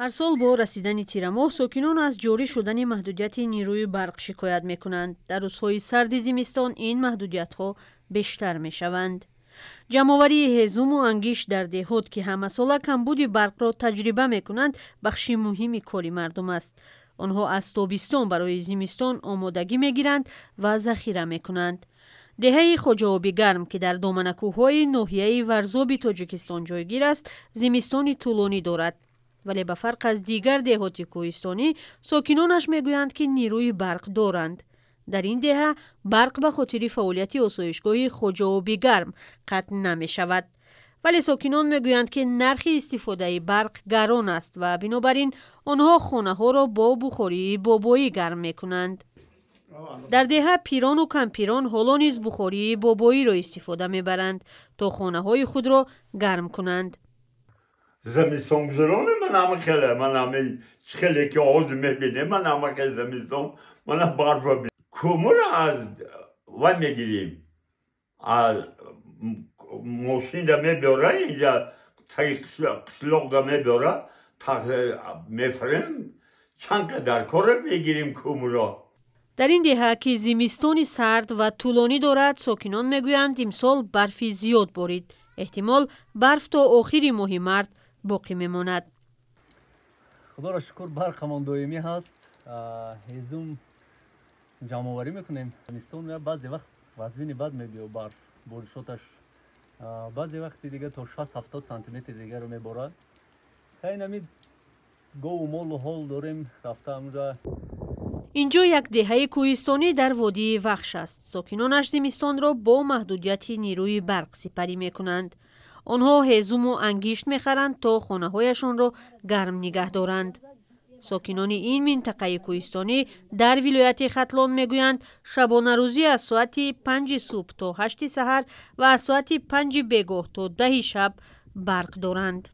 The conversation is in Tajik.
Ҳар сол бо расидани тирамоҳ сокинон аз ҷорӣ шудани маҳдудияти нерӯи барқ шикоят мекунанд. Дар рӯзҳои сарди зимистон ин маҳдудиятҳо бештар мешаванд. Ҷамъоварии ҳезуму ангишт дар деҳот, ки ҳамасола камбуди барқро таҷриба мекунанд, бахши муҳими кори мардум аст. Онҳо аз тобистон барои зимистон омодагӣ мегиранд ва захира мекунанд. Деҳаи Хоҷаоби Гарм, ки дар доманакӯҳҳои ноҳияи Варзоби Тоҷикистон ҷойгир аст, зимистони тӯлонӣ дорад. Вале ба фарқ аз дигар деҳоти кӯҳистонӣ, сокинонаш мегӯянд, ки нерӯи барқ доранд. Дар ин деҳа барқ ба хотири фаъолияти осоишгоҳи Хоҷаоби Гарм қатъ намешавад. Вале сокинон мегӯянд, ки нархи истифодаи барқ гарон аст ва бинобар ин онҳо хонаҳоро бо бухории бобоӣ гарм мекунанд. Дар деҳа пирону кампирон ҳоло низ бухории бобоиро истифода мебаранд, то хонаҳои худро гарм кунанд. Зимистонгузаронӣ ман ҳама хеле, ман ҳама хеле ки оз мебинем, ман ҳама хеле зимистон, ман барф кӯмур аз вай мегирем, аз мошинда мебиёра, инҷа таги қишлоқда мебиёра, мефарем, чанд қадар кора мегирем кӯмурро. Дар ин деҳа, ки зимистони сард ва тӯлонӣ дорад, сокинон мегӯянд, имсол барфи зиёд борид. Эҳтимол, барф то охири моҳи март боқӣ мемонад. Худоро шукр, барқамон доимӣ ҳаст, ҳезум ҷамъоварӣ мекунем. Зимистон баъзе вақт вазвини бад мебиё, барф боришоташ баъзе вақти дига то 60-70 сантиметр дигаро меборад. Хай, нами гову молу ҳол дорем, рафта амҷа. Инҷо як деҳаи кӯҳистонӣ дар водии Вахш аст. Сокинонаш зимистонро бо маҳдудияти нерӯи барқ сипарӣ мекунанд. Онҳо ҳезуму ангишт мехаранд, то хонаҳояшонро гарм нигаҳ доранд. Сокинони ин минтақаи кӯҳистонӣ дар вилояти Хатлон мегӯянд, шабонарӯзӣ аз соати 5-и субҳ то 8-и саҳар ва аз соати 5-и бегоҳ то 10-и шаб барқ доранд.